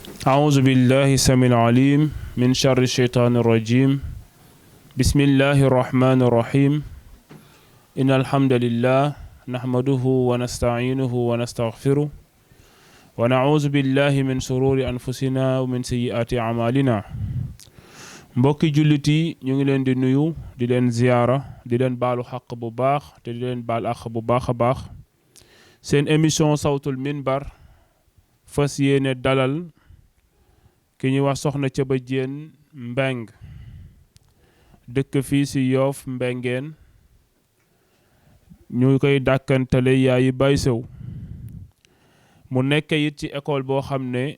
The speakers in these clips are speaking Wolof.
أعوذ بالله السميع العليم من شر الشيطان الرجيم بسم الله الرحمن الرحيم إن الحمد لله نحمده ونستعينه ونستغفره ونعوذ بالله من شرور أنفسنا ومن سيئات أعمالنا mbokki jullit yi ñu ngi leen di nuyu di leen ziyaara di leen baalu xaq bu baax te di leen baal àq bu baax a baax seen émission sawtul minbar fas yéene dalal ki ñuy wax soxna Thiaba Diène Mbeng dëkk fii si Yoff Mbengeen ñu koy dàkkantale yaayi Baye Sow mu nekk it ci école boo xam ne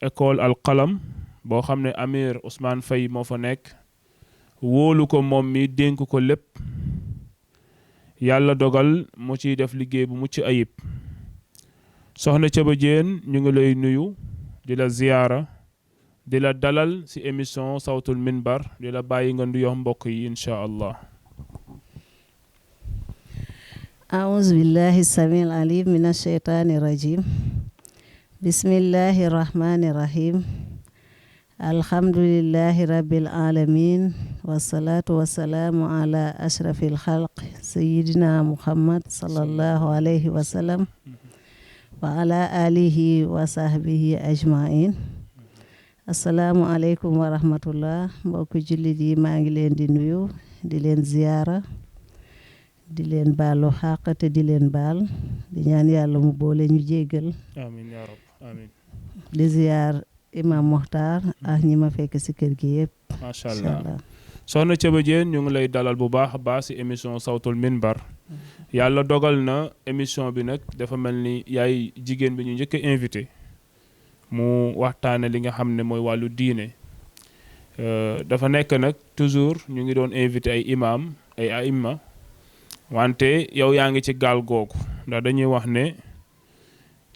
école Al Qalam boo xam ne Amir Ousmane Faye moo fa nekk wóolu ko moom mi dénk ko lépp yàlla dogal mu ciy def liggéey bu mucc ayib soxna Thiaba Diène ñu ngi lay nuyu di la ziyaara di la dalal ci émission sawtul minbar di la bàyyi nga nuyoo mbokk yi incha allah أعوذ بالله السميع العليم من الشيطان الرجيم بسم الله الرحمن الرحيم الحمد لله رب العالمين والصلاة والسلام على أشرف الخلق سيدنا محمد صلى الله عليه وسلم وعلى آله وصحبه أجمعين السلام عليكم ورحمة الله mbokk jullit yi maa ngi leen di nuyu di leen ziyaara di leen baalu xàq te di leen baal di ñaan yàlla mu boole ñu jéggal amiin yaa rab amiin di ziyaar imam Mokhtar ak ñi ma fekk ci kër gi yëpp macha allah soxna Thiaba Diène ñu ngi lay dalal bu baax a baax ci émission sawtul minbar yàlla dogal na émission bi nag dafa mel ni yaay jigéen bi ñu njëkk a invité mu waxtaane li nga xam ne mooy wàllu diine dafa nekk nag toujours ñu ngi doon invité ay imam ay aïmma wante yow yaa ngi ci gaal googu ndax dañuy wax ne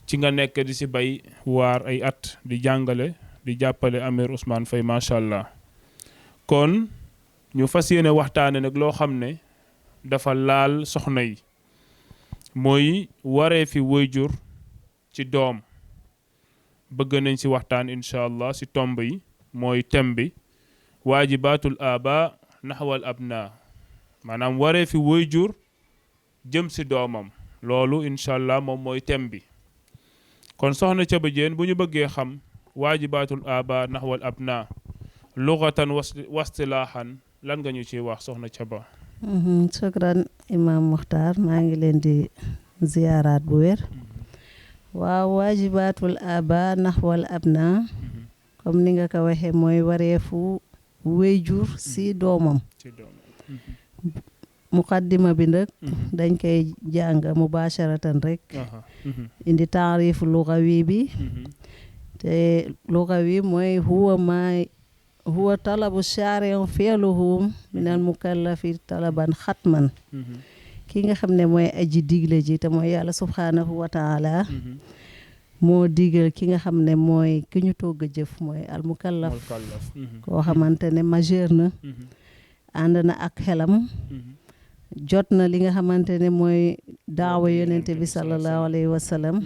ci nga nekk di ci bay waar ay at di jàngale di jàppale Amir Ousmane Faye macha allah kon ñu fas yéene waxtaane nag loo xam ne dafa laal soxna yi mooy waree fi waajur ci doom bëgg nañ ci waxtaan incha allah ci tomb yi mooy thème bi waajibaatul aba naxwal abna maanaam waree fi waajur jëm ci doomam loolu incha allah moom mooy thème bi kon soxna Thiaba Diène bu ñu bëggee xam waajibaatul aba naxwal abna lughatan wastilaahan lan nga ñu ciy wax soxna Thiaba shukran imam Mokhtar maa ngi leen di ziyaaraat bu wér waaw waajibaatul aba naxwal abna comme ni nga ko waxee mooy wareefu waajur ci doomam muqaddima bi nag dañ koy jàng mubasharatan rek indi taarif lugawi bi te lugawi mooy huwa talabu shari'un fi'luhu min al mukallafi talaban xatman ki nga xam ne mooy aji digle ji te mooy yàlla subhanahu wa taala moo digal ki nga xam ne mooy ki ñu togg a jëf mooy al mukallaf koo xamante ne majeur na ànd na ak xelam jot na li nga xamante ne mooy daawa yonente bi sallallahu alayhi wa sallam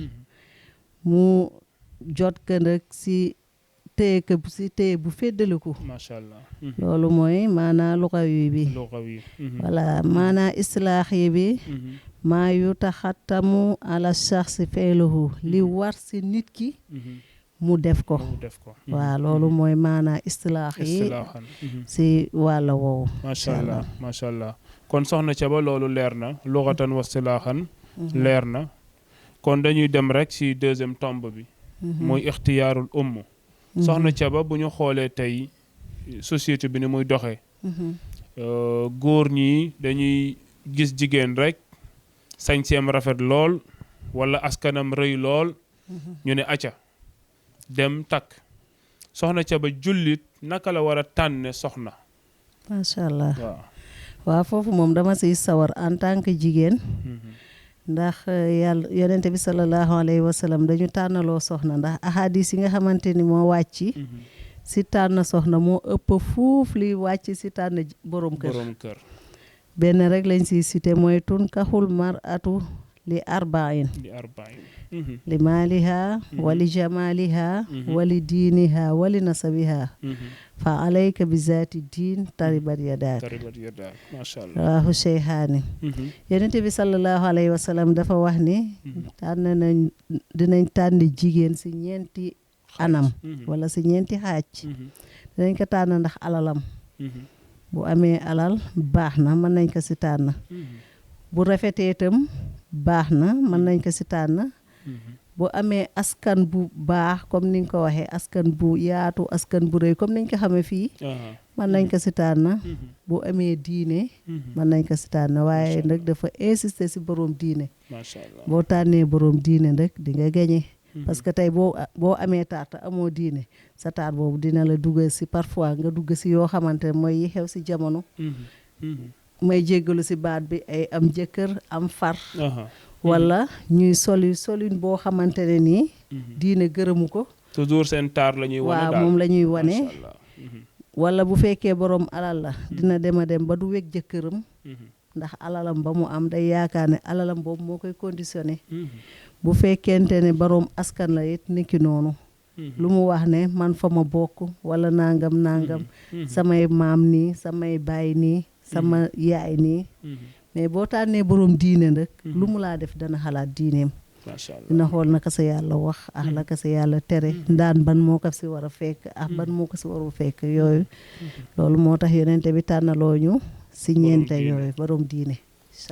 mu jot ka nag si téye bu féddaliku macha allah loolu mooy maanaa lugawi bi voilà maanaa istilaahi bi maa yu taxattamu ala shaxsi feeluhu li war si nit ki mu def ko waaw loolu mooy maanaa istilaahi si wàlla woowu macha allah kon soxna Thiaba loolu leer na lughatan wa istilaahan leer na kon dañuy dem rek ci deuxième tombe bi mooy ixtiyaarul umm soxna Thiaba bu ñu xoolee tey société bi ni muy doxee góor ñi dañuy gis jigéen rek sañseem rafet lool wala askanam rëy lool ñu ne acca dem takk soxna Thiaba jullit naka la war a tànne soxna macha allah waaw foofu moom dama siy sawar en tant que jigéen ndax yàlla yonente bi sallallahu alayhi wa sallam dañu tànnaloo soxna ndax ahadis yi nga xamante ni moo wàcc si tànn soxna moo ëpp fuuf li wàcc si tànn borom kër benn rek lañ siy cité mooy tunkaxul mar'atu li arba'in li arba'in li maaliha wa li jamaliha wa li diiniha wa li nasabiha fa alayka bi zaati diin taribat yadaak masha Allah rawahu Sheyhaani Yonent bi sallallahu alayhi wa sallam dafa wax ni dinañ tànn jigéen si ñeenti anam wala si ñeenti xaaj dinañ ko tànn ndax alalam bu amee alal baax na mën nañ ko si tànn bu rafetee itam baax na mën nañ ko si tànn bu amee askan bu baax comme ni nga ko waxee askan bu yaatu askan bu rëy comme niñ ko xamee fii mën nañ ko si tànn bu amee diine mën nañ ko si tànn waaye nag dafa insister si borom diine masha Allah boo tànnee borom diine nag di nga gañe parce que tey boo amee taar te amoo diine sa taar boobu dina la dugg si parfois nga dugg si yoo xamante ne mooy yi xew si jamono may jéggalu si baat bi ay am jëkkër am far wala ñuy solin boo xamante ne nii diine gërëmu ko toujours seen taar la ñuy wane waaw daal moom la ñuy wane masha Allah wala bu fekkee borom alal la dina dem a dem ba du weg jëkkëram ndax alalam ba mu am day yaakaar ne alalam boobu moo koy conditionné bu fekkente ne borom askan la it niki noonu lu mu wax ne man fa ma bokk wala nangam samay maam nii samay baay nii sama yaay nii mais boo tànnee borom diine nag lu mu laa def dana xalaat diineem masha Allah dina xool naka sa yàlla wax ak la ka sa yàlla tere ndaan ban moo ko si war a fekk ak ban moo ko si warul fekk yooyu loolu moo tax yonente bi tànnaloo ñu si ñeente yooyu borom diine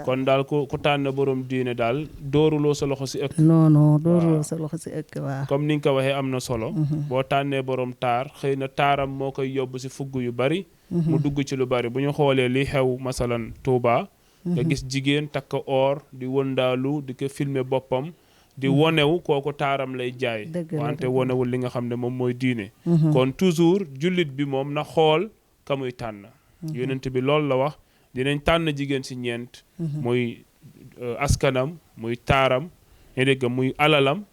kon daal ku tànn borom diine daal dooruloo sa loxo si ëkk non dooruloo sa loxo si ëkk waaw comme ni nga ko waxee am na solo boo tànnee borom taar xëy na taaram moo koy yóbbu si fugg yu bari mu dugg ci lu bari bu ñu xoolee li xew masalan Touba nga gis jigéen takk or di wëndaalu di ko filmer boppam di wonewu kooku taaram lay jaay wante wonewul li nga xam ne moom mooy diine kon toujours jullit bi moom na xool ka muy tànn yonent bi loolu la wax dinañ tànn jigéen si ñeent muy askanam muy taaram nga dégg muy alalam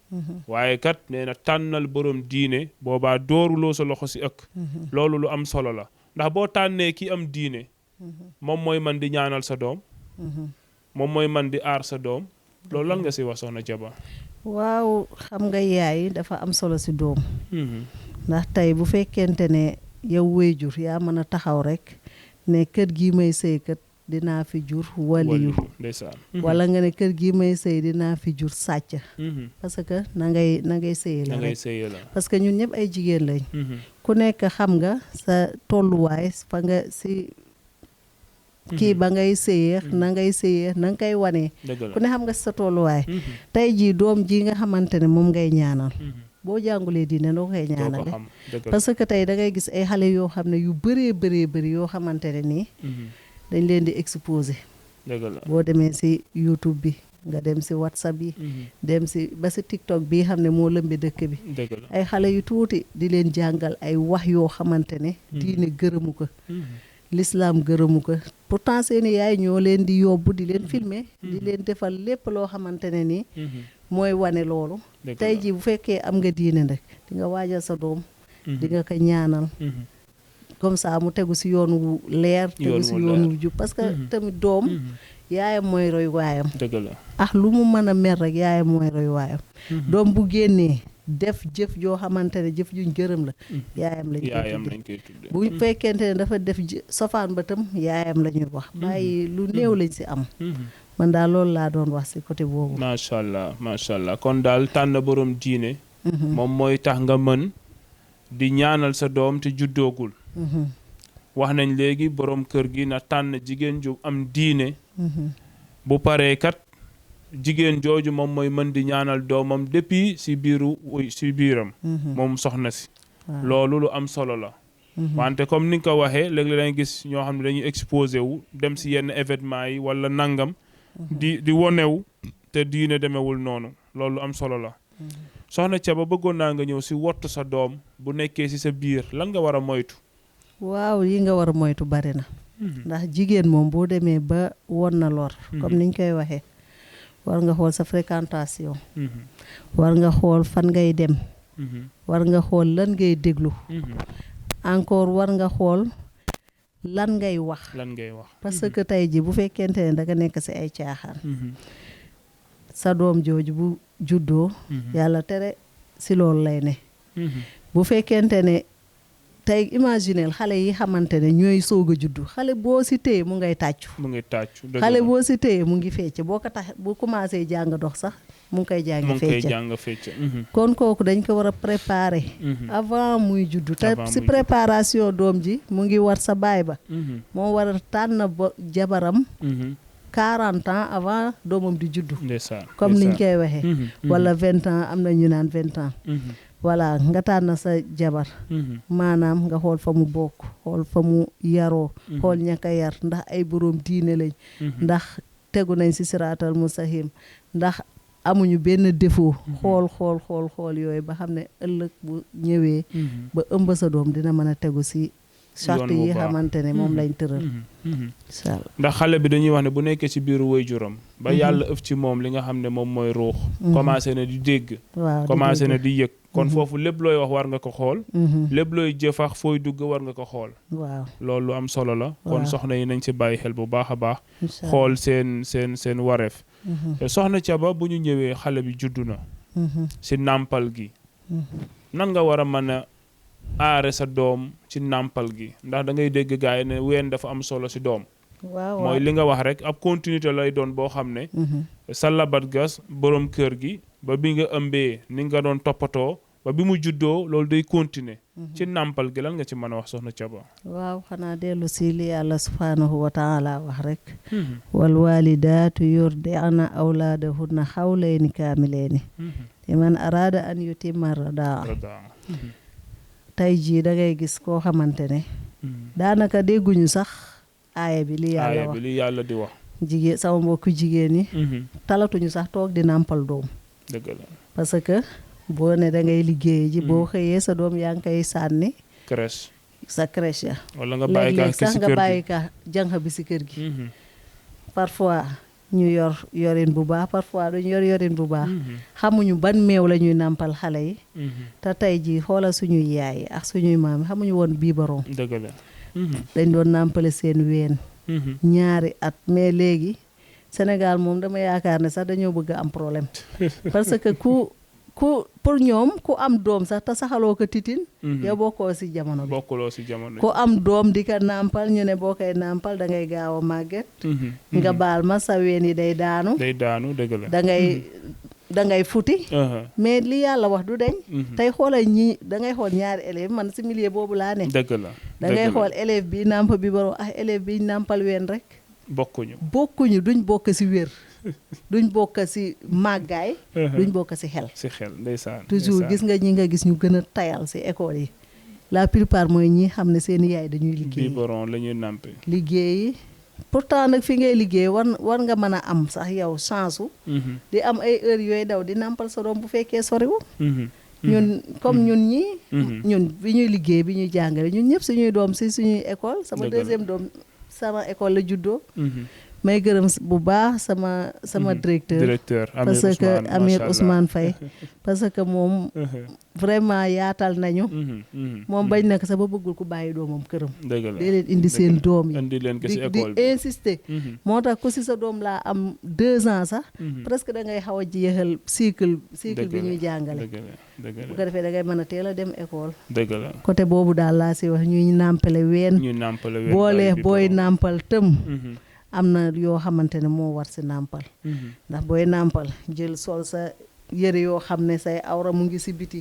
waaye kat nee na tànnal borom diine boobaa dooruloo sa loxo si ëkk loolu lu am solo la ndax boo tànnee ki am diine moom mooy man di ñaanal sa doom moom mooy man di aar sa doom loolu lan nga si wax soxna Jaba waaw xam nga yaay dafa am solo si doom ndax tey bu fekkente ne yow wéyjur yaa mën a taxaw rek ne kër gi may sëy kat dinaa fi jur waliyu ndeysaan wala nga ne kër gi may sëy dinaa fi jur sàcc parce que na ngay sëye la rek parce que ñun ñëpp ay jigéen lañ ku nekk xam nga sa tolluwaay fa nga si kii ba ngay sëyee na ngay sëyee na nga koy wanee ku ne xam nga sa tolluwaay tey jii doom ji nga xamante ne moom ngay ñaanal boo jàngulee diine doo koy ñaanale parce que tey da ngay gis ay xale yoo xam ne yu bëree yoo xamante ne nii dañ leen di exposer boo demee si YouTube bi nga dem si WhatsApp yi dem si ba si TikTok bi xam ne moo lëmbi dëkk bi ay xale yu tuuti di leen jàngal ay wax yoo xamante ne diine gërëmu ko l'islam gërëmu ko pourtant seeni yaay ñoo leen di yóbbu di leen filmer di leen defal lépp loo xamante ne nii mooy wane loolu tey jii bu fekkee am nga diine rek di nga waajal sa doom di nga ko ñaanal comme ça mu tegu si yoon wu leer tegu si yoon wu jub parce que tamit doom yaayam mooy roy waayam lu mu mën a mer rek yaayam mooy roy waayam doom bu génnee def jëf joo xamante ne jëf juñ gërëm la yaayam lañ koy tudde bu fekkente ne dafa def sofaan ba tam yaayam la ñuy wax bàyyi lu néew lañ si am man daal loolu laa doon wax si côté boobu macha allah kon daal tànn borom diine moom mooy tax nga mën di ñaanal sa doom te juddoogul wax nañ léegi borom kër gi na tànn jigéen ju am diine bu paree kat jigéen jooju moom mooy mën di ñaanal doomam depuis si biiram moom soxna si loolu lu am solo la wante comme ni nga ko waxee léeg-léeg dañuy gis ñoo xam ne dañuy exposé wu dem si yenn événement yi wala nangam di wonewu te diine demewul noonu loolu am solo la soxna Thiaba bëggoon naa nga ñëw si wottu sa doom bu nekkee si sa biir lan nga war a moytu waaw yi nga war a moytu bari na ndax jigéen moom boo demee ba won na lor comme niñ koy waxee war nga xool sa fréquentation war nga xool fan ngay dem war nga xool lan ngay déglu encore war nga xool lan ngay wax parce que tey ji bu fekkente ne danga nekk si ay caaxaan sa doom jooju bu juddoo yàlla tere si loolu lay ne bu fekkente ne tey imagineel xale yi xamante ne ñooy soog a juddu xale boo si téye mu ngay tàccu xale boo si téye mu ngi fecc boo ko tax bu commencé jàng dox sax mu ngi koy jàng fecc kon kooku dañ ko war a préparer avant muy juddu te si préparation doom ji mu ngi war sa baay ba moo war a tànn ba jabaram 40 ans avant doomam di juddu comme niñ koy waxee wala 20 ans am na ñu naan 20 ans voilà nga tànn sa jabar maanaam nga xool fa mu bokk xool fa mu yaroo xool ñaka yar ndax ay boroom diine lañ ndax tegu nañ si siraatal mustaqim ndax amuñu benn défaut xool yooyu ba xam ne ëllëg bu ñëwee ba ëmb sa doom dina mën a tegu si charte yi xamante ne moom lañ tëral inchallah ndax xale bi dañuy wax ne bu nekkee ci biiru waajuram ba yàlla ëf ci moom li nga xam ne moom mooy ruux commencé na di dégg commencé na di yëg kon foofu lépp looy wax war nga ko xool lépp looy jëfax fooy dugg war nga ko xool waaw loolu lu am solo la kon soxna yi nañ ci bàyyi xel bu baax a baax xool seen wareef soxna Thiaba bu ñu ñëwee xale bi juddu na ci nàmpal gi nan nga war a mën a aare sa doom ci nàmpal gi ndax da ngay dégg gars yi ne ween dafa am solo ci doom mooy li nga wax rek ab continuité lay doon boo xam ne sa labat gas borom kër gi ba bi nga ëmbee ni nga doon toppatoo ba bi mu juddoo loolu day continuer ci nàmpal gi lan nga ci mën a wax soxna Thiaba waaw xanaa dellu si li yàlla subhaanahu wa taala wax rek wal walidaatu yurdi'na awlaadahunna hawlayni kaamilayni liman araada an yutimma radaa tey jii da ngay gis koo xamante ne daanaka dégguñu sax aaya bi li yàlla di wax jigéen sama mbokku jigéen yi talatuñu sax toog di nàmpal doom dëgg la parce que boo ne da ngay liggéey ji boo xëyee sa doom yaa ngi koy sànni crèche sa crèche ya wala nga bàyyi ka sax nga bàyyi ka jànq bi si kër gi parfois ñu yorin bu baax parfois duñu yorin bu baax xamuñu ban meew la ñuy nàmpal xale yi te tey jii xoolal suñuy yaay yi ak suñuy maam yi xamuñu woon biberon dëgg la dañ doon nàmpale seen ween 2 at mais léegi Sénégal moom dama yaakaar ne sax dañoo bëgg am problème parce que ku pour ñoom ku am doom sax te saxaloo ko titin yow bokkoo si jamono bi ku am doom di ko nàmpal ñu ne boo koy nàmpal da ngay gaaw a màgget nga baal ma sa ween yi day daanu dëgg la da ngay futi mais li yàlla wax du deñ tey xoolal ñi da ngay xool ñaari élève man si milieu boobu laa ne dëgg la da ngay xool élève bi nàmp bi baro ak élève bi nàmpal ween rek bokkuñu duñ bokk si wér duñ bokk si màggaay duñ bokk si xel ndeysaan toujours gis nga ñi nga gis ñu gën a tayal si école yi la plupart mooy ñi xam ne seen yaay dañuy liggéey biberon la ñuy nàmpe liggéeyi pourtant nag fi ngay liggéey war nga mën a am sax yow chance di am ay heures yooyu daw di nàmpal sa doom bu fekkee soriwul ñun comme ñun bi ñuy liggéey bi ñuy jàngale ñun ñëpp suñuy doom si suñuy école sama deuxième doom sama école la juddoo may gërëm bu baax sama directeur parce que Amir Ousmane Faye parce que moom vraiment yaatal nañu moom bañ na ko sax ba bëggul ku bàyyi doomam këram di leen indi seen doom yi di insister moo tax ku si sa doom laa am 2 ans sax presque da ngay xaw a jeexal cycle bi ñuy jàngale bu ko defee da ngay mën a teel a dem école côté boobu daal laa si wax ñuy nàmpale ween boolee booy nàmpal tëm am na yoo xamante ne moo war si nàmpal ndax booy nàmpal jël sol sa yëre yoo xam ne say awra mu ngi si biti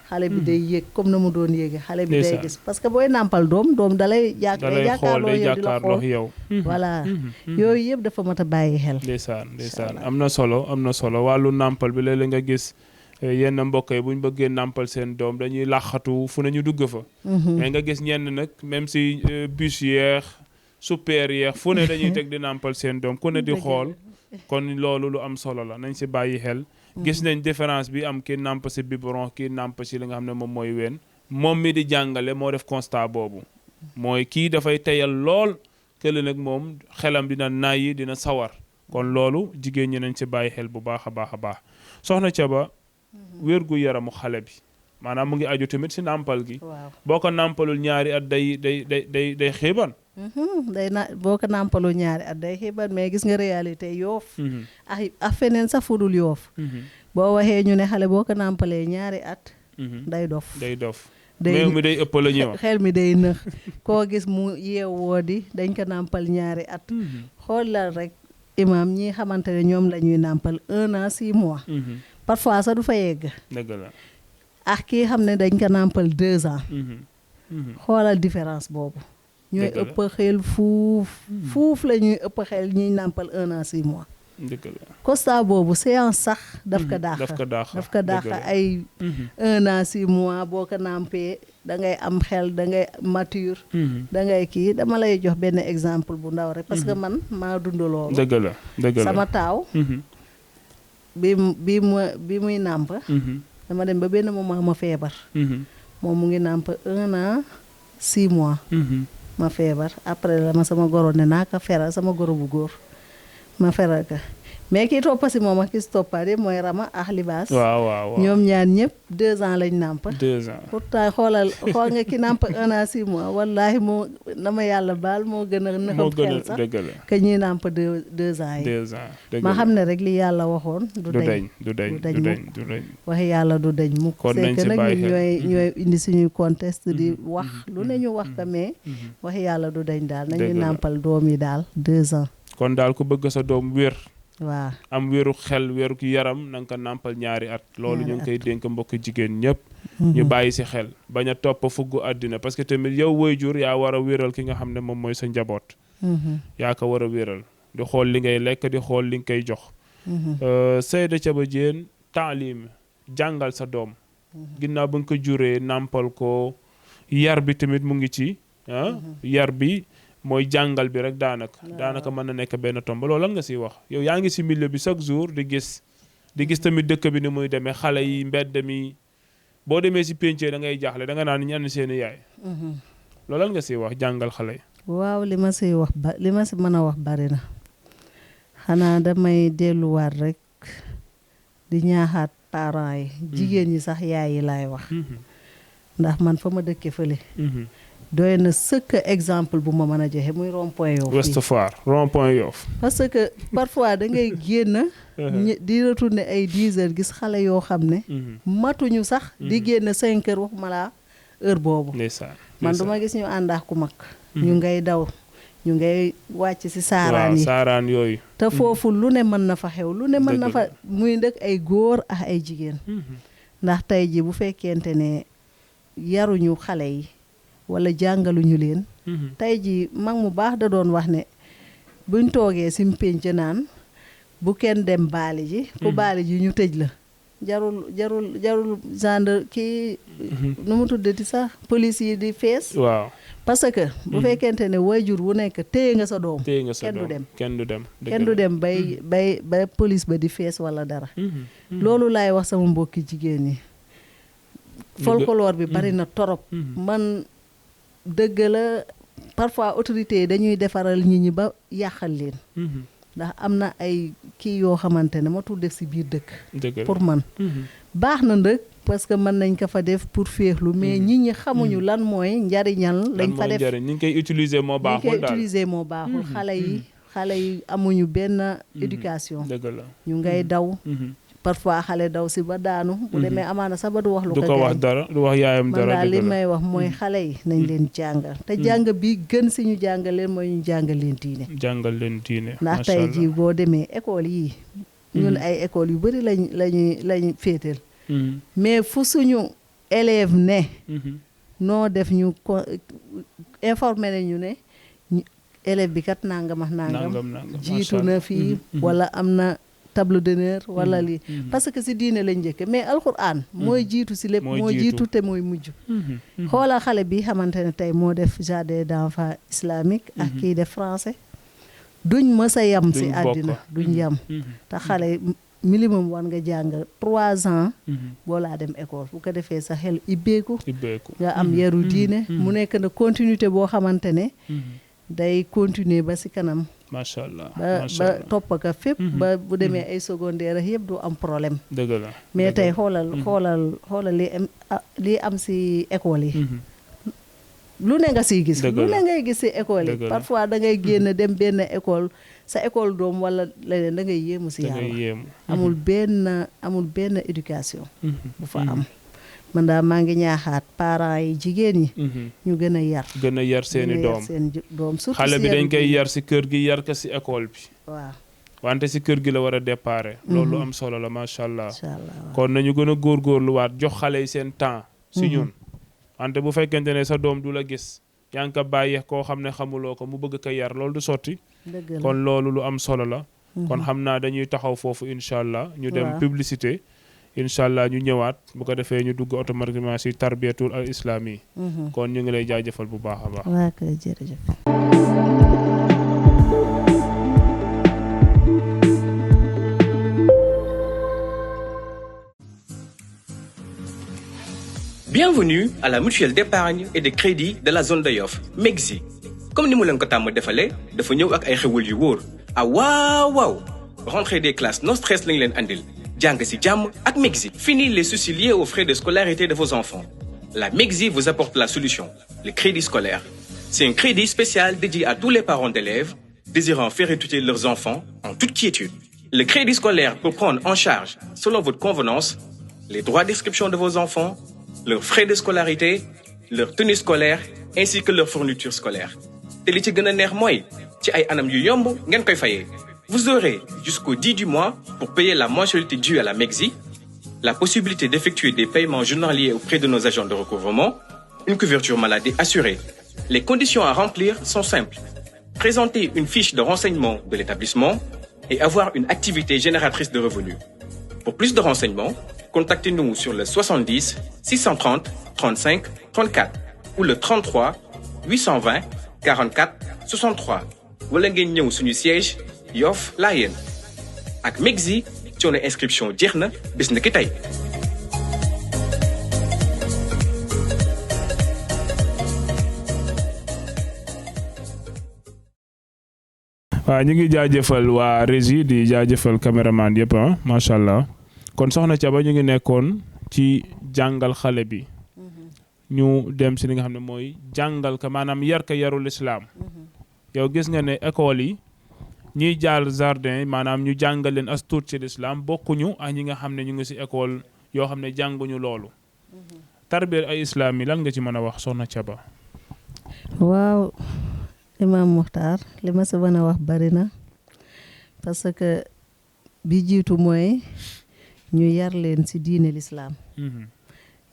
xale bi day yéeg comme na mu doon yéege xale bi day gis parce que booy nàmpal doom dalay jàkkaarloo yow di la xool voilà yooyu yëpp dafa mat a bàyyi xel ndeysaan am na solo wàllu nàmpal bi léeg-léeg nga gis yenn mbokk yi bu ñu bëggee nàmpal seen doom dañuy làqatu fu nañu dugg fa mais nga gis ñenn nag même si bus yeex super yeex fu ne dañuy teg di nàmpal seen doom ku ne di xool kon loolu lu am solo la nañ si bàyyi xel gis nañ différence bi am kii nàmp si biberon kii nàmp si li nga xam ne moom mooy ween moom mi di jàngale moo def constat boobu mooy kii dafay teyal lool kële nag moom xelam dina nayi dina sawar kon loolu jigéen ñi nañ si bàyyi xel bu baax a baax soxna Thiaba wér gu yaramu xale bi maanaam mu ngi aju tamit si nàmpal gi boo ko nàmpalul 2 at day xiiban day boo ko nàmpalu ñaari at day xiibat mais gis nga réalité Yoff ak feneen sax fudul Yoff boo waxee ñu ne xale boo ko nàmpalee ñaari at day dof meew mi day ëpp la ñuy wax xel mi day nëx koo gis mu yeewoo di dañ ko nàmpal ñaari at xoolal rek imam ñi xamante ne ñoom la ñuy nàmpal 1 an 6 mois parfois sax du fa yegg dëgg la ak kii xam ne dañ ko nàmpal 2 ans xoolal différence boobu ñooy ëpp xel fuuf la ñuy ëpp xel ñuy nàmpal 1 an 6 mois dëgg la constat boobu séance sax daf ko dàq ay 1 an 6 mois boo ko nàmpee da ngay am xel da ngay mature da ngay kii dama lay jox benn exemple bu ndaw rek parce que man maa dund loolu dëgg la sama taaw bi muy nàmp dama dem ba benn moment ma feebar moom mu ngi nàmp 1 an 6 mois ma feebar après la ma sama goro ne naa ko feral sama goro bu góor ma feral ka mais kii toppa si moom ak ki si toppaat yëpp mooy Rama ak Libaas waaw ñoom ñaar ñëpp 2 ans lañ nàmp 2 ans pourtant xool nga ki nàmp 1 an 6 mois wallaahi moo na ma yàlla baal moo gën a nëxam xel sax que ñuy nàmp 2 ans yi ma xam ne rek li yàlla waxoon du dañ waxi yàlla du dañ mukk c'est que nag ñooy indi suñuy contexte di wax lu ne ñu wax ka mais waxi yàlla du dañ daal nañuy nàmpal doom yi daal 2 ans kon daal ku bëgg sa doom wér waaw am wéru xel wéru yaram na nga ko nàmpal ñaari at loolu ñu ngi koy dénk mbokk jigéen ñëpp ñu bàyyi si xel bañ a topp fuggu àddina parce que tamit yow waajur yaa war a wéral ki nga xam ne moom mooy sa njaboot yaa ko war a wéral di xool li ngay lekk di xool li nga koy jox Seyda Thiaba Diène taalim jàngal sa doom ginnaaw ba nga ko juree nàmpal ko yar bi tamit mu ngi ci yar bi mooy jàngal bi rek daanaka mën na nekk benn tomb loolu lan nga siy wax yow yaa ngi si milieu bi chaque jour di gis tamit dëkk bi ni muy demee xale yi mbedd mi boo demee si pénc da ngay jaaxle da nga naan ñan seeni yaay loolu lan nga siy wax jàngal xale yi waaw li ma si mën a wax bari na xanaa damay delluwaat rek di ñaaxaat parents yi jigéen ñi sax yaay yi laay wax ndax man fa ma dëkke fële doy na sëkk exemple bu ma mën a joxe muy rond-point Yoff Ouest Foire rond-point Yoff parce que parfois da ngay génn di retourner ay 10 heures gis xale yoo xam ne matuñu sax di génn 5 heures waxuma laa heure boobu man duma gis ñu àndaax ku mag ñu ngay daw ñu ngay wàcc ci saaraan yooyu te foofu lu ne mën na fa xew lu ne mën na fa muy ndëkk ay góor ak ay jigéen ndax tey ji bu fekkente ne yaruñu xale yi wala jàngaluñu leen tey ji mag mu baax da doon wax ne buñ toogee si pénc naan bu kenn dem baali ji ku baali ji ñu tëj la jarul genre kii nu mu tuddati sax police yi di fees waaw parce que bu fekkente ne waajur wu nekk téye nga sa doom kenn du dem bay police ba di fees wala dara loolu laay wax sama mbokki jigéen ñi folklore bi bari na torop man dëgg la parfois autorités yi dañuy defaral nit ñi ba yàqal leen ndax am na ay kii yoo xamante ne matul def si biir dëkk pour man baax na ndëkk parce que mën nañ ko fa def pour féexlu mais nit ñi xamuñu lan mooy njariñal lañ fa def ñu ngi koy utiliser moo baaxul xale yi amuñu benn éducation ñu ngay daw parfois xale daw si ba daanu bu demee amaana sax ba du wax lu ko wax dara du wax yaayam dara man daal li may wax mooy xale yi nañ leen jàngal te jàng bi gën si ñu jàngal leen mooy ñu jàngal leen diine ndax tey jii boo demee école yii ñun ay école yu bëri lañuy féetal mais fu suñu élève ne noo def ñu ko informé nañu ne élève bi kat nangam jiitu na fii wala am na table d'honneur wala lii parce que si diine lañ njëkke mais alxuraan mooy jiitu si lépp moo jiitu te mooy mujj xoolal xale bi xamante ne tey moo def jardin d'enfants islamique ak kii def français duñ mës a yam si àddina duñ yam te xale minimum war nga jàng 3 ans boo laa dem école bu ko defee sa xel ibbeeku nga am yaru diine mu nekk na continuité boo xamante ne day continuer ba si kanam macha allah ba topp ka fépp ba bu demee ay secondaire yëpp du am problème dëgg la mais tey xoolal lii am si école yi lu ne nga siy gis Dëgg lu la. ne ngay gis si école yi Dëgg la. parfois da ngay génn dem benn école sa école doom wala leneen da ngay yéemu si da ngay yàlla yéemu. amul benn éducation bu fa am man daal maa ngi ñaaxaat parents yi jigéen ñi ñu gën a yar gën a yar seeni gën a yar doom seen doom surtout xale si bi dañ yaru koy diine. yar si kër gi yar ko si école bi waaw wante si kër gi la war a déparé loolu am solo la macha allah incha allah waaw. kon nañu gën a góorgóorluwaat jox xale yi seen temps si ñun wante bu fekkente ne sa doom du la gis yaa ngi ko bàyyi koo xam ne xamuloo ko mu bëgg ko yar loolu du sotti dëgg la kon loolu lu am solo la kon xam naa dañuy taxaw foofu incha allah ñu dem Waaw. publicité incha allah ñu ñëwaat bu ko defee ñu dugg automatiquement si tarbiyatul al islami kon ñu ngi lay jaajëfal bu baax a baax waa kay jërëjëf Bienvenue à la mutuelle d'épargne et de crédit de la zone de Yoff MEGSI comme ni mu leen ko tàmm defalee dafa ñëw ak ay xewal yu wóor ah waaw rentrée des classes no stress lañ leen andil jàng ci jàmm ak MEGSI. Fini les soucis liés aux frais de scolarité de vos enfants. La MEGSI vous apporte la solution, le crédit scolaire. C'est un crédit spécial dédié à tous les parents d'élèves désirant faire étudier leurs enfants en toute quiétude. Le crédit scolaire peut prendre en charge, selon votre convenance, les droits d'inscription de vos enfants, leurs frais de scolarité, leur tenue scolaire, ainsi que leur fourniture scolaire. te li ci gën a neex mooy ci ay anam yu yomb ngeen koy fayee. Vous aurez jusqu'au 10 du mois pour payer la mensualité due à la MEGSI, la possibilité d'effectuer des paiements journaliers auprès de nos agents de recouvrement, une couverture maladie assurée. Les conditions à remplir sont simples. Présenter une fiche de renseignement de l'établissement et avoir une activité génératrice de revenus. Pour plus de renseignements, contactez-nous sur le 70 630 35 34 ou le 33 820 44 63 wala ngeen ñëw suñu siège Yoff Layène ak MEGSI coono inscription jeex na bis na ki tey. waaw ñu ngi jaajëfal waa régie di jaajëfal caméraman yëpp ah macha allah kon soxna Thiaba ñu ngi nekkoon ci jàngal xale bi ñu dem si li nga xam ne mooy jàngal ka maanaam yar ka yarul islaam yow gis nga ne école yi ñiy jaar jardin maanaam ñu jàngal leen as tuut ci lislaam bokkuñu ak ñi nga xam ne ñu ngi si école yoo xam ne jànguñu loolu tarbiya ay islaam yi lan nga ci mën a wax soxna Thiaba. waaw Imam Muxtaar li ma si mën a wax bari na parce que bi jiitu mooy ñu yar leen si diine lislaam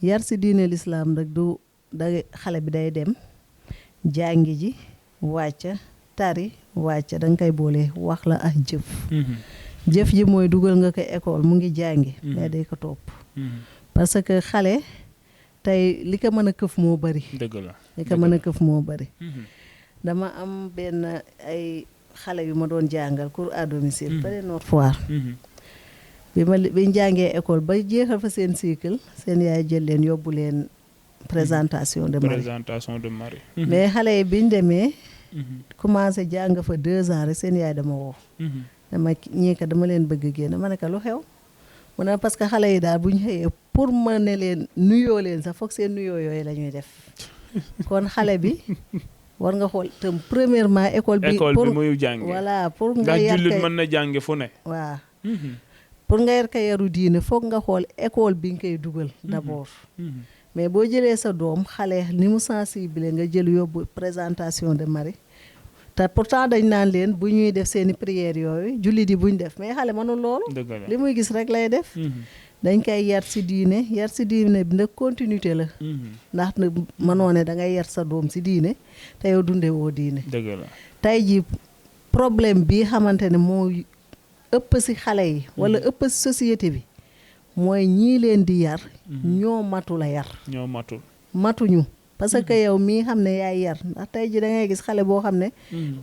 yar si diine lislaam rek du da xale bi day dem jàngi ji wàcca tari wàcca danga koy boole wax la ak jëf jëf ji mooy dugal nga ko école mu ngi jàngi mais day ko topp parce que xale tey li ko mën a këf moo bari dëgg la li ko mën a këf moo bari dama am benn ay xale yu ma doon jàngal cours à domicile pare Nord Foire biñ jàngee école ba jeexal fa seen cycle seen yaay jël leen yóbbu leen présentation de Marie mais xale yi biñ demee commencé jàng fa 2 ans rek seen yaay dama woo dama ñii ka dama leen bëgg génn ma ne ko lu xew mu ne parce que xale yi daal bu ñu xëyee pour ma ne leen nuyoo leen sax foog seen nuyoo yooyu la ñuy def kon xale bi war nga xool tam premièrement école bi muy jànge voilà pour nga ndax yar jullit mën na jànge fu ne waaw pour nga yar ka yaru diine foog nga xool école bi nga koy dugal d'abord mais boo jëlee sa doom xale ni mu sensible nga jël yóbbu présentation de Marie te pourtant dañ naan leen bu ñuy def seeni prières yooyu jullit yi buñ def mais xale mënul loolu li muy gis rek lay def dañ koy yar si diine bi nag continuité la ndax nag mënoo ne da ngay yar sa doom si diine te yow dunde woo diine dëgg la tey ji problème bi xamante ne moo ëpp si xale yi wala ëpp si société bi mooy ñii leen di yar ñoo matul a yar matuñu parce que yow mii xam ne yaay yar ndax tey ji da ngay gis xale boo xam ne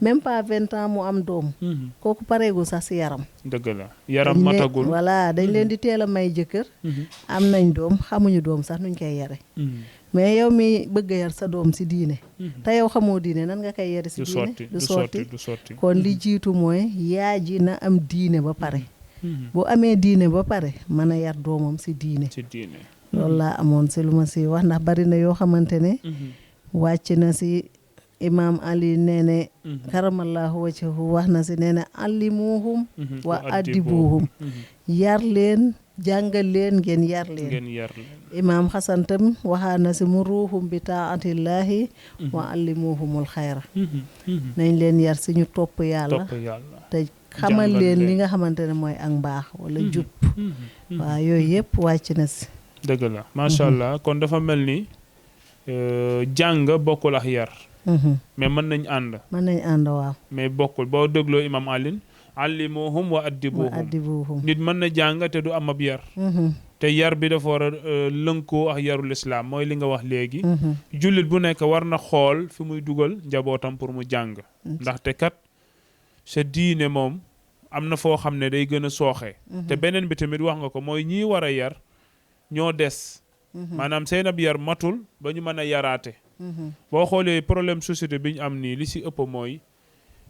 même pas 20 ans mu am doom kooku pareegul sax si yaram dëgg la yaram matagul voilà dañ leen di teel a may jëkkër am nañ doom xamuñu doom sax nuñ koy yare mais yow mi bëgg a yar sa doom si diine te yow xamoo diine nan nga koy yare si diine du sotti kon li jiitu mooy yaa ji na am diine ba pare boo amee diine ba pare mën a yar doomam si diine loolu laa amoon si lu ma si wax ndax bari na yoo xamante ne wàcc na si imam Ali nee ne karamallahu wajhahu wax na si nee ne allimuhum wa addibuhum yar leen jàngal leen ngeen yar leen imam Xasan tam waxaa na si muruhum bi taatillahi wa allimuhumul xayra nañ leen yar si ñu topp yàlla te xamal leen li nga xamante ne mooy ak mbaax wala jub waaw yooyu yëpp wàcc na si dëgg la macha allah kon dafa mel ni jàng bokkul ak yar mais mën nañ ànd waaw mais bokkul boo dégloo imam alin allimuhum wa addibuhum nit mën na jàng te du am ab yar te yar bi dafa war a lënkoo ak yarul islam mooy li nga wax léegi jullit bu nekk war na xool fi muy dugal njabootam pour mu jàng ndaxte kat sa diine moom am na foo xam ne day gën a sooxe te beneen bi tamit wax nga ko mooy ñii war a yar ñoo des maanaam seen ab yar matul ba ñu mën a yaraate boo xoolee problème société bi ñu am nii li si ëpp mooy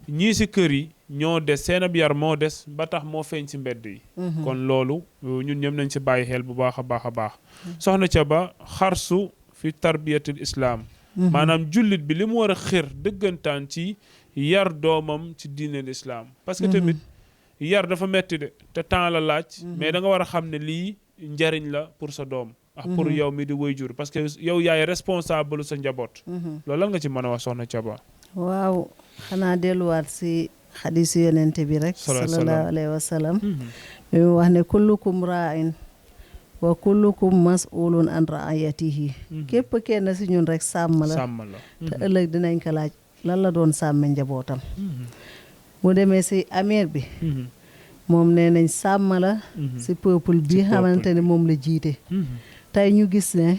ñii si kër yi ñoo des seen ab yar moo des ba tax moo feeñ si mbedd yi kon loolu ñun ñëpp nañ si bàyyi xel bu baax a baax soxna Thiaba xarsu fi tarbiyatul islam maanaam jullit bi li mu war a xër dëggantaan ci yar doomam ci diineel islam parce que tamit yar dafa metti de te temps la laaj mais da nga war a xam ne lii njariñ la pour sa doom ak pour yow mi di waajur parce que yow yaay responsable sa njaboot loolu lan nga ci mën a wax soxna Thiaba waaw xanaa delluwaat si xadiisu yonente bi rek sallallahu alayhi wa sallam mi mu wax ne kullukum ra'in wa kullukum mas'ulun an ra'ayatihi képp kenn si ñun rek sàmm la te ëllëg dinañ ko laaj lan la doon sàmme njabootam mu demee si amir bi moom nee nañ sàmm la si peuple bi xamante ne moom la jiite tey ñu gis ne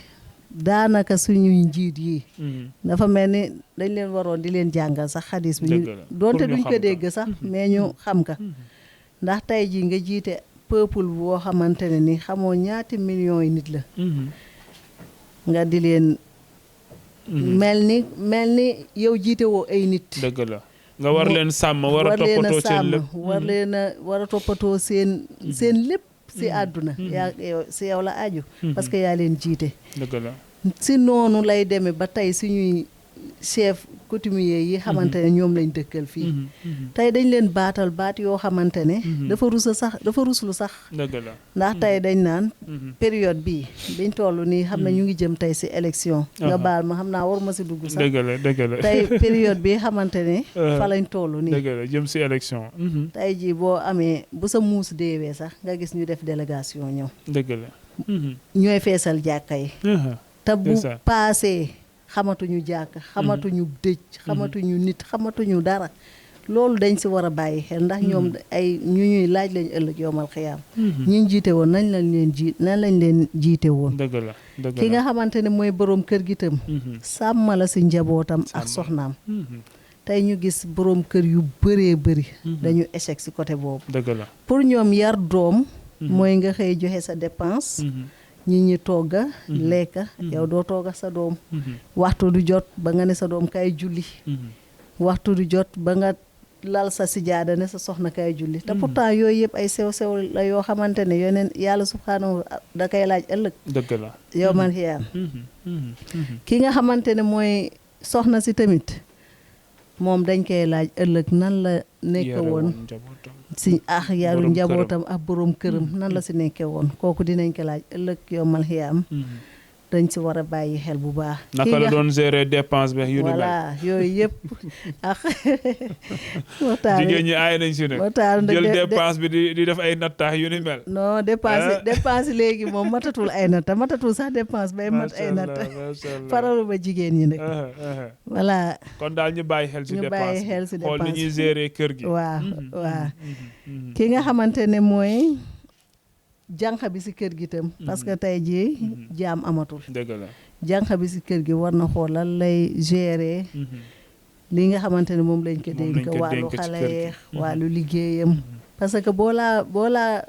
daanaka suñuy njiit yi dafa mel ni dañ leen waroon di leen jàngal sax xadis bi doonte duñ ko dégg sax mais ñu xam ka ndax tey ji nga jiite peuple boo xamante ne ni xamoo ñaati millions yi nit la nga di leen mel ni yow jiite woo ay nit dëgg la nga war leen sàmm war a toppatoo seen lépp war a toppatoo seen lépp si àdduna si yow la aju parce que yaa leen jiite dëgg la si noonu lay demee ba tey suñuy chef coutumier yi xamante ne ñoom lañ dëkkal fii tey dañ leen baatal baat yoo xamante ne dafa ruslu sax dëgg la ndax tey dañ naan période bii biñ toll nii xam ne ñu ngi jëm tey si élection nga baal ma xam naa war ma si dugg sax dëgg la tey période bi xamante ne fa lañ toll nii dëgg la jëm si élection tey jii boo amee bu sa muus deewee sax nga gis ñu def délégation ñëw dëgg la ñooy feesal jàkka yi te bu paasee xamatuñu jàkk xamatuñu dëj xamatuñu nit xamatuñu dara loolu dañ si war a bàyyi xel ndax ñoom ay ñu ñuy laaj lañ ëllëg yowmal xiyaam ñi jiite woon nañ lañ leen jiite woon dëgg la ki nga xamante ne mooy boroom kër gi tam sàmm la si njabootam ak soxnaam tey ñu gis boroom kër yu bëree bëri dañu échec si côté boobu dëgg la pour ñoom yar doom mooy nga xëy joxe sa dépense ñi togga lekka yow doo togga sa doom waxtu du jot ba nga ne sa doom kay julli waxtu du jot ba nga lal sa sijaada ne sa soxna kay julli te pourtant yooyu yëpp ay sew-sew la yoo xamante ne yoneen yàlla subhaanahu da koy laaj ëllëg dëgg la yow man xiyaam ki nga xamante ne mooy soxna si tamit moom dañ koy laaj ëllëg nan la nekk woon si yaru njabootam ak boroom këram nan la si nekke woon kooku dinañ ko laaj ëllëg yombal xiyaam dañ si war a bàyyi xel bu baax naka la doon gérer dépense bi yu ni mel voilà yooyu yëpp ak jigéen ñi aay nañ si nag jël dépense bi di def ay nattaax yu ni mel non dépense léegi moom matatul ay natta matatul sax dépense bay mat ay natta faralu ba jigéen ñi nag voilà kon daal ñu bàyyi xel si dépense xool ni ñuy gérer kër gi waaw ki nga xamante ne mooy jànq bi si kër gi tam parce que tey jii jaam amatul dëgg la jànq bi si kër gi war na xoolal lay gérer li nga xamante ne moom lañ ko dénk wàllu xale yeex wàllu liggéeyam parce que boo laa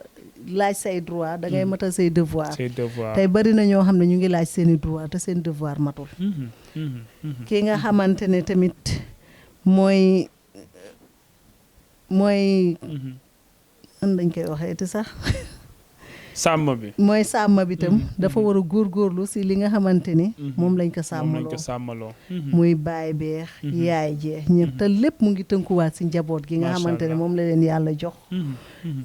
laaj say droit da ngay matal say devoir tey bari na ñoo xam ne ñu ngi laaj seeni droit te seen devoir matul ki nga xamante ne tamit mooy an dañ koy waxee te sax sàmm bi mooy sàmm bi tam dafa war a góorgóorlu si li nga xamante ni moom lañ ko sàmmaloo muy baay beex yaay jee ñëpp te lépp mu ngi tënkuwaat si njaboot gi nga xamante ne moom la leen yàlla jox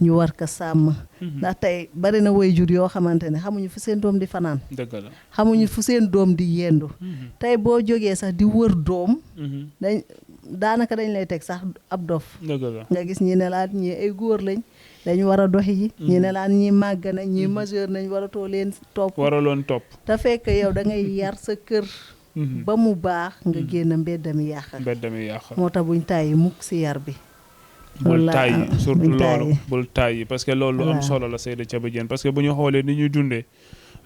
ñu war ko sàmm ndax tey bari na waajur yoo xamante ne xamuñu fu seen doom di fanaan dëgg la xamuñu fu seen doom di yendu tey boo jógee sax di wër doom daanaka dañ lay teg sax ab dof nga gis ñi ne laat ñi ay góor lañ dañu war a doxi ji ñi ne laan ñi màgg na ñi majeur nañ waratoo leen topp waraloon topp te fekk yow da ngay yar sa kër ba mu baax nga génn mbeddami yàq moo tax buñ tàyyi mukk si yar bi bul tàyyi surtout loolu bul tàyyi parce que loolu lu am solo la Seyda Thiaba Diène parce que bu ñu xoolee ni ñuy dundee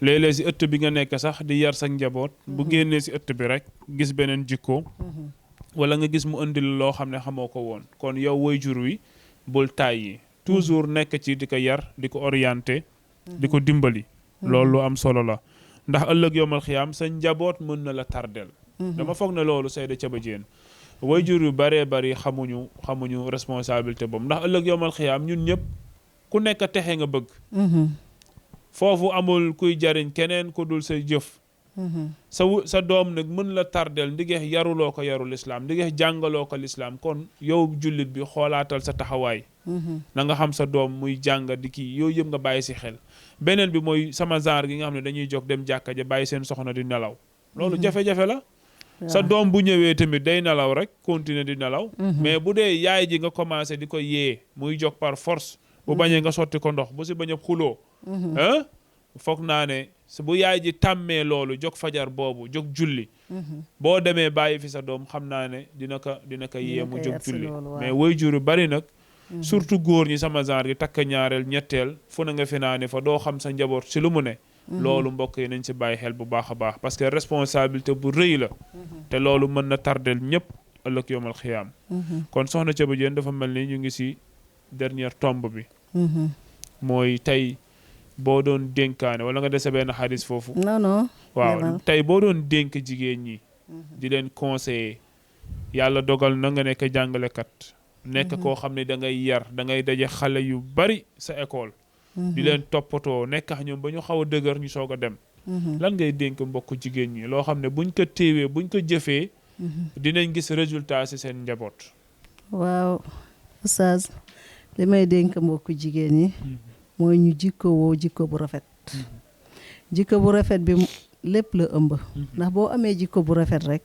léeg-léeg si ëtt bi nga nekk sax di yar sa njaboot bu génnee si ëtt bi rek gis beneen jikko wala nga gis mu indil loo xam ne xamoo ko woon kon yow waajur wi bul tàyyi toujours nekk ci di ko yar di ko orienté di ko dimbali loolu lu am solo la ndax ëllëg yowmal xiyaam sa njaboot mën na la tardel dama foog ne loolu Seyda Thiaba Diène waajur yu baree bari xamuñu responsabilité boobu ndax ëllëg yowmal xiyaam ñun ñëpp ku nekk texe nga bëgg foofu amul kuy jariñ keneen ku dul say jëf sa doom nag mën la tardel ndigeex yaruloo ko yarul islaam ndigeex jàngaloo ko lislaam kon yow jullit bi xoolaatal sa taxawaay na nga xam sa doom muy jàng di kii yooyu yëpp nga bàyyi si xel beneen bi mooy sama genre gi nga xam ne dañuy jóg dem jàkka ja bàyyi seen soxna di nelaw loolu jafe-jafe la sa doom bu ñëwee tamit day nelaw rek continuer di nelaw mais bu dee yaay ji nga commencé di ko yee muy jóg par force bu bañee nga sotti ko ndox bu si bañ a xuloo foog naa ne bu yaay ji tàmmee loolu jóg fajar boobu jóg julli boo demee bàyyi fi sa doom xam naa ne dina ko yee mu jóg julli mais waajur yu bari nag surtout góor ñi sama genre gi takk ñaareel ñetteel fu na nga fi naa ne fa doo xam sa njaboot si lu mu ne loolu mbokk yi nañ si bàyyi xel bu baax a baax parce que responsabilité bu rëy la te loolu mën na tardel ñëpp ëllëg yowmal xiyaam kon soxna Thiaba Diène dafa mel ni ñu ngi si dernière tombe bi mooy tey boo doon dénkaane wala nga dese benn xadis foofu non waaw tey boo doon dénk jigéen ñi di leen conseiller yàlla dogal na nga nekk jàngalekat nekk koo xam ne da ngay yar da ngay daje xale yu bari sa école di leen toppatoo nekk ak ñoom ba ñu xaw a dëgër ñu soog a dem lan ngay dénk mbokk jigéen ñi loo xam ne buñ ko téewee buñ ko jëfee dinañ gis résultat ci seen njaboot waaw oustaz li may dénk mbokk jigéen ñi mooy ñu jikkowoo jikko bu rafet jikko bu rafet bi lépp la ëmb ndax boo amee jikko bu rafet rek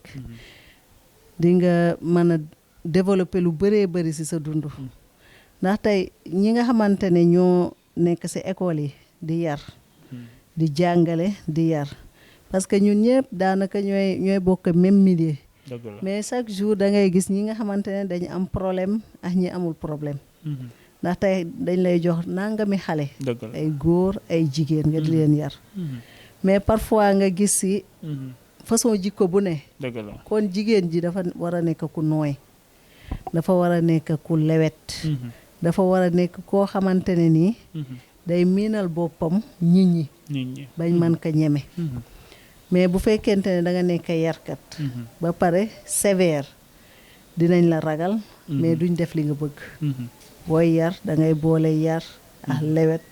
di nga mën a développer lu bëree bëri ci sa dund ndax tey ñi nga xamante ne ñoo nekk ci école yi di yar di jàngale di yar parce que ñun ñëpp daanaka ñooy bokk même milieu mais chaque jour da ngay gis ñi nga xamante ne dañu am problème ak ñi amul problème ndax tey dañ lay jox nangami xale ay góor ay jigéen nga di leen yar mais parfois nga gis ci façon jikko bu ne kon jigéen ji dafa war a nekk ku nooy dafa war a nekk ku lewet dafa war a nekk koo xamante ne nii day miinal boppam nit ñi bañ mën ko ñeme mais bu fekkente ne da nga nekk yarkat ba pare sévère dinañ la ragal mais duñ def li nga bëgg booy yar da ngay boole yar ak lewet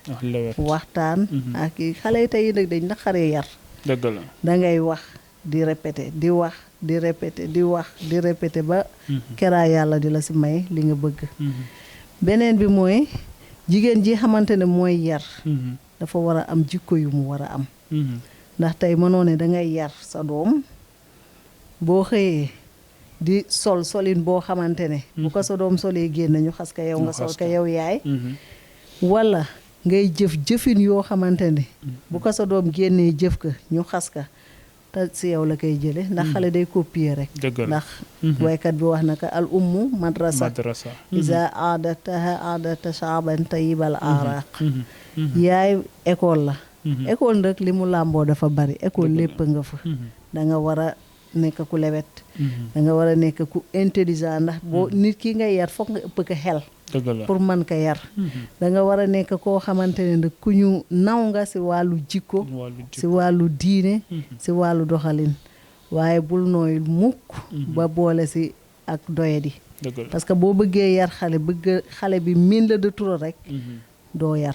waxtaan ak xale yi tey nag dañ naqaree yar dëgg la da ngay wax di répété di wax di répété di wax di répété ba keraa yàlla di la ci may li nga bëgg beneen bi mooy jigéen ji xamante ne mooy yar dafa war a am jikko yu mu war a am ndax tey mënoo ne da ngay yar sa doom boo xëyee di solin boo xamante ne bu ko sa doom solee génn ñu xas ka yow nga sol ka yow yaay wala ngay jëfin yoo xamante ne bu ko sa doom génnee jëf ka ñu xas ka te si yow la koy jële ndax xale day copier rek ndax waykat bi wax na ko al ummu madrasa isa aadata shaaban tayyibal araq yaay école la école nag li mu làmboo dafa bari école lépp nga fa da nga war a nekk ku lewet da nga war a nekk ku intelligent ndax boo nit ki nga yar foog nga ëpp ko xel pour mën ko yar da nga war a nekk koo xamante ne nag ku ñu naw nga ci wàllu jikko ci wàllu diine ci wàllu doxalin waaye bul nooy mukk ba boole ci ak doyadi parce que boo bëggee yar xale bëgg xale bi miin la de trop rek doo yar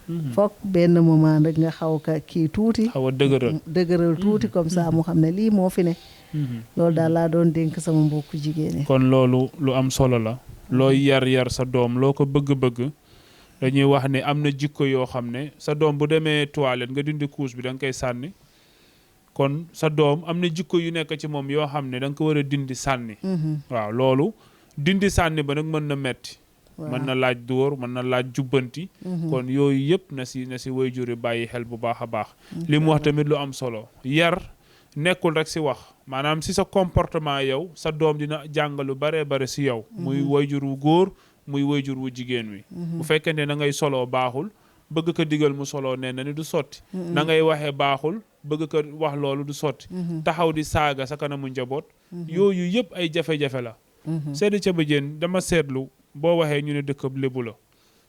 Mhm. foog benn moment rek nga xaw ka kii tuuti xaw a dëgëral tuuti comme ça mu xam ne lii moo fi ne loolu daal laa doon dénk sama mbokku jigéen ñi. kon loolu lu am solo la looy yar sa doom loo ko bëgg-bëgg dañuy wax ne am na jikko yoo xam ne sa doom bu demee toilette nga dindi couche bi da nga koy sànni kon sa doom am na jikko yu nekk ci moom yoo xam ne da nga ko war a dindi sànni waaw loolu dindi sànni ba nag mën na metti mën na laaj dóor mën na laaj jubbanti kon yooyu yëpp na si waajur yi bàyyi xel bu baax a baax li mu wax tamit lu am solo yar nekkul rek si wax maanaam si sa comportement yow sa doom dina jàngalu bare bare si yow muy waajur wu góor muy waajur wu jigéen wi bu fekkente na ngay soloo baaxul bëgg ko digal mu soloo nee na ni du sotti na ngay waxee baaxul bëgg ko wax loolu du sotti taxaw di saaga sa kanamu njaboot yooyu yëpp ay jafe-jafe la Seydi Thiaba Diène dama seetlu boo waxee ñu ne dëkkab lébu la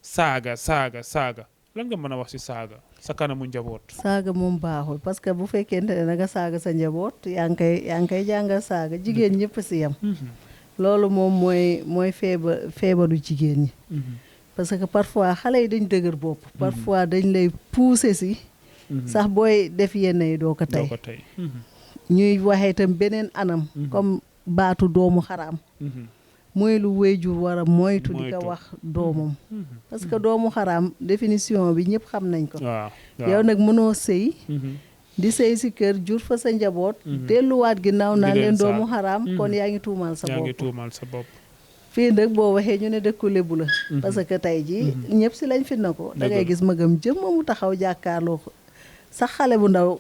saaga lan nga mën a wax ci saaga sa kanamu njaboot. saaga moom baaxul parce que bu fekkente ne da nga saaga sa njaboot yaa ngi koy jàngal saaga jigéen ñëpp ci yam loolu moom mooy feebaru jigéen ñi parce que parfois xale yi dañ dëgër bopp parfois dañ lay pousser ci sax booy def yenn yi doo ko tey ñuy waxee itam beneen anam comme baatu doomu xaraam mooy lu waajur war a moytu di ko wax doomam parce que doomu xaraam définition bi ñëpp xam nañ ko yow nag mënoo sëy di sëy si kër jur fa sa njaboot delluwaat ginnaaw naan leen doomu xaraam kon yaa ngi tuumal sa bopp fii nag boo waxee ñu ne dëkku lébu la parce que tey jii ñëpp si lañ fi na ko da ngay gis magam jëmma mu taxaw jàkkaarloo ko sax xale bu ndaw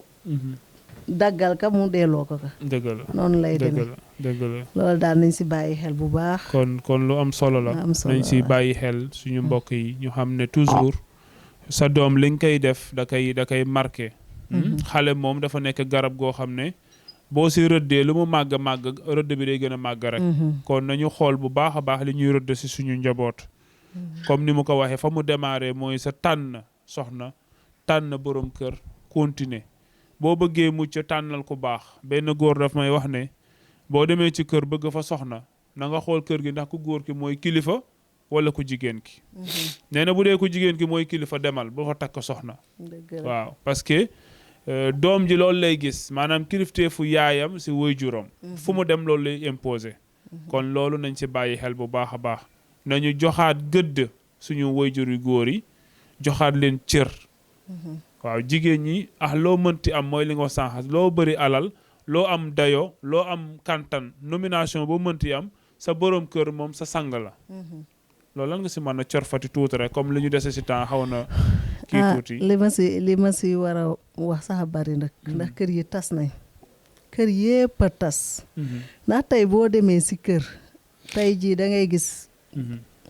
daggal ka mu delloo ko dëgg la noonu lay demee dëgg la loolu daal nañ si bàyyi xel bu baax kon lu am solo la nañ si bàyyi xel suñu mbokk yi ñu xam ne toujours sa doom li nga koy def da koy marqué xale moom dafa nekk garab goo xam ne boo si rëddee lu mu màgg rëdd bi day gën a màgg rek kon nañu xool bu baax a baax li ñuy rëdd si suñu njaboot comme ni mu ko waxee fa mu démarré mooy sa tànn soxna tànn borom kër continuer boo bëggee mucc tànnal ku baax benn góor daf may wax ne boo demee ci kër bëgg fa soxna na nga xool kër gi ndax ku góor ki mooy kilifa wala ku jigéen ki nee na bu dee ku jigéen ki mooy kilifa demal bu fa takk soxna waaw parce que doom ji loolu lay gis maanaam kilifteefu yaayam si waajuram fu mu dem loolu lay imposer kon loolu nañ si bàyyi xel bu baax a baax nañu joxaat gëdd suñu waajur yu góor yi joxaat leen cër waaw jigéen ñi loo mënti am mooy li nga wax sànq loo bëri alal loo am dayo loo am kantan nomination boo mënti am sa borom kër moom sa sang la loolu lan nga si mën a corfati tuuti rek comme li ñu dese si temps xaw na kii tuuti li ma si war a wax sax bari nag ndax kër yi tas nañ kër yépp a tas ndax tey boo demee si kër tey jii da ngay gis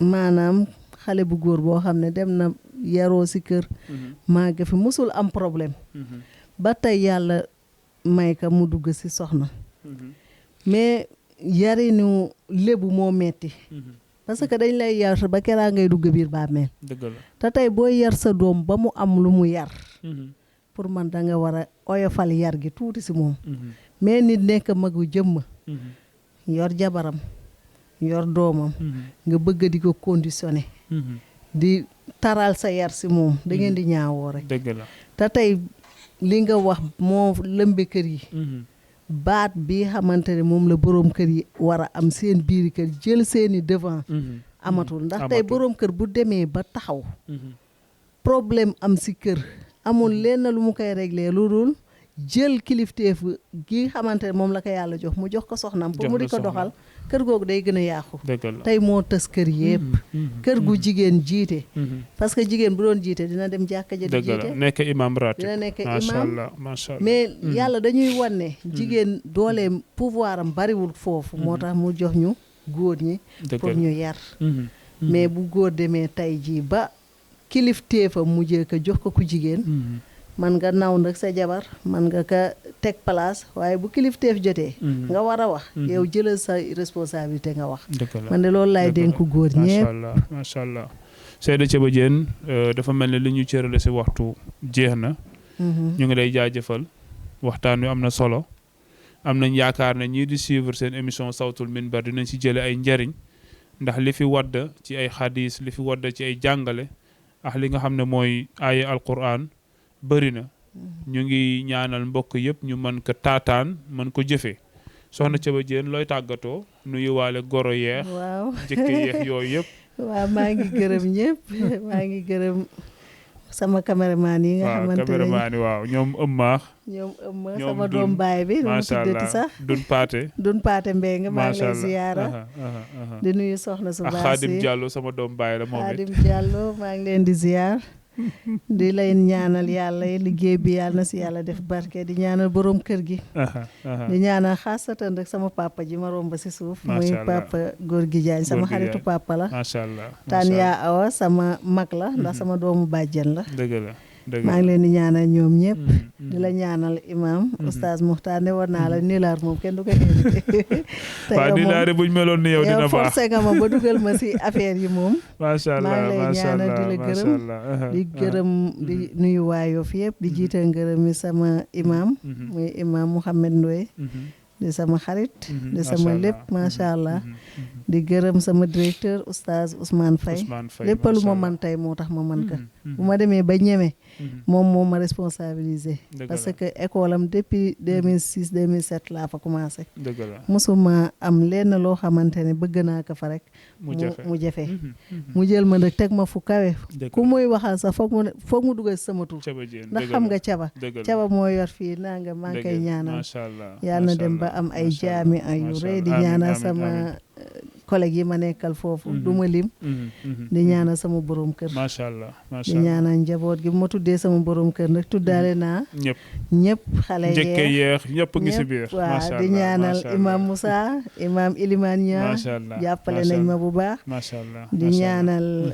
maanaam xale bu góor boo xam ne dem na yaroo si kër màgg fi musul am problème ba tey yàlla may ka mu dugg si soxna mais yarinu lébu moo metti parce que dañ lay yar ba keraa ngay dugg biir bàmmeel dëgg la te tey boo yar sa doom ba mu am lu mu yar pour man da nga war a oyofal yar gi tuuti si moom mais nit nekk magu jëmm yor jabaram yor doomam nga bëgg di ko conditionné di taral sa yar si moom da ngeen di ñaawoo rek dëgg la te tey li nga wax moo lëmbe kër yi baat bi xamante ne moom la boroom kër yi war a am seen biiri kër jël seeni devant amatul ndax tey boroom kër bu demee ba taxaw problème am si kër amul lenn lu mu koy régler lu dul jël kilifteef gi xamante ne moom la ko yàlla jox mu jox ko soxnaam pour mu di ko doxal kër googu day gën a yàqu tey moo tës kër yépp kër gu jigéen jiite parce que jigéen bu doon jiite dina dem jàkka ja di jiite nekk imam ratib dina nekk macha imam allah macha allah mais yàlla dañuy wan ne jigéen dooleem pouvoir am bariwul foofu moo tax mu jox ñu góor ñi pour ñu yar mais bu góor demee tey jii ba kilifteefam mu jël ko jox ko ku jigéen man nga naw nag sa jabar man nga ka teg place waaye bu kilifteef jotee nga war a wax yow jëlal sa responsabilité nga wax man de loolu laay dénku góor ñépp macha allah Seydi Thiaba Diène dafa mel ne li ñu cërale si waxtu jeex na ñu ngi lay jaajëfal waxtaan wi am na solo am nañ yaakaar ne ñii di suivre seen émission Sawtul Minbar dinañ si jële ay njariñ ndax li fi wadd ci ay xadis li fi wadd ci ay jàngale ak li nga xam ne mooy aaya alquran bëri na ñu ngi ñaanal mbokk yëpp ñu mën ko taataan mën ko jëfee soxna Thiaba Diène looy tàggatoo nuyu waale goro yeex waaw jëkk yeex yooyu yëpp waaw maa ngi gërëm ñëpp maa ngi gërëm sama caméraman yi nga xamante ne caméraman yi waaw ñoom ëmmaax ñoom sama doom baay bi nu mu tuddati sax dun paate Mbengue maa ngi lay ziyaara di nuyu soxna su ak baax Xaadim Diallo sama doom baay la moom it Xaadim Diallo maa ngi leen di ziyaar di leen ñaanal yàlla liggéey bi yàlla na si yàlla def barke di ñaanal borom kër gi di ñaanal xaasatan rek sama papa ji ma romb si suuf muy papa góor gi Jaañ sama xaritu papa la macha allah Tania Awa sama mag la ndax sama doomu bàjjen la dëgg la maa ngi leen di ñaanal ñoom ñëpp di la ñaanal imam oustaz Muxtaar ne war naa la nilaar moom kenn du ko invité waaw nilaar buñ meloon ni yow dina baax forcé nga ma ba dugal ma si affaire yi moom macha allah maa ngi lay ñaanal di la gërëm di gërëm di nuyu waayoo fi yëpp di jiital ngërëm mi sama imam muy imam Mouhamed Ndoye di sama xarit di sama lépp macha allah di gërëm sama directeur oustaz Ousmane Faye lépp lu ma man tey moo tax ma man ka bu ma demee ba ñeme moom moo ma responsabilisé parce que école am depuis 2006 2007 laa fa commencé mosuma am lenn loo xamante ne bëgg naa ko fa rek mu jafe mu jël ma nag teg ma fu kawe ku muy waxal sax foog mu dugal sama tur ndax xam nga caba moo yor fii naa nga maa ngi koy ñaanal yàlla na dem ba am ay jaami yu rëy di ñaanal sama collègue yi ma nekkal foofu du ma lim di ñaanal sama borom kër macha allah di ñaanal njaboot gi bu ma tuddee sama borom kër nag tuddaale naa ñëpp xale yeex ñëpp ngi si biir waaw di ñaanal imam Moussa imam Iliman Niang jàppale nañ ma bu baax macha allah di ñaanal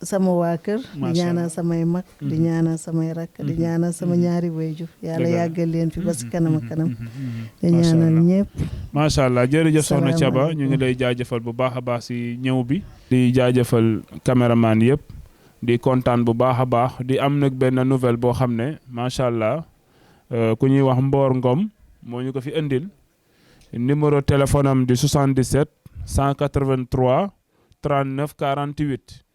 sama waa kër di ñaanal samay mag di ñaanal samay rakk di ñaanal sama ñaari wayjur yàlla yàggal leen fi ba si kanam a kanam di ñaanal ñëpp macha allah jërëjëf soxna Thiaba ñu ngi lay jaajëfal bu baax a baax si ñëw bi di jaajëfal caméraman yëpp di kontaan bu baax a baax di am nag benn nouvelle boo xam ne macha allah ku ñuy wax Mboor Ngom moo ñu ko fi indil numéro téléphone am di 77 183 39 48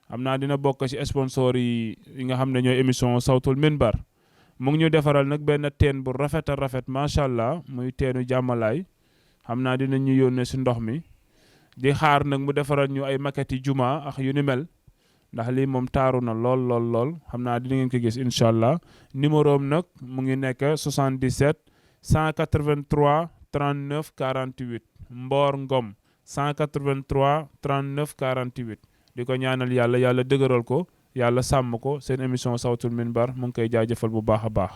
am naa dina bokk ci sponsor yi nga xam ne ñooy émission Sawtul Minbar mu ngi ñu defaral nag benn teen bu rafet a rafet macha allah muy teenu jàmmalaay xam naa dina ñu yónnee ci ndox mi di xaar nag mu defaral ñu ay maquette yi juma ak yu ni mel ndax lii moom taaru na lool xam naa dina ngeen ko gis incha allah numéro am nag mu ngi nekk 77 183 39 48 Mboor Ngom 183 39 48 di ko ñaanal yàlla dëgëral ko yàlla sàmm ko seen émission Sawtul Minbar mu ngi koy jaajëfal bu baax a baax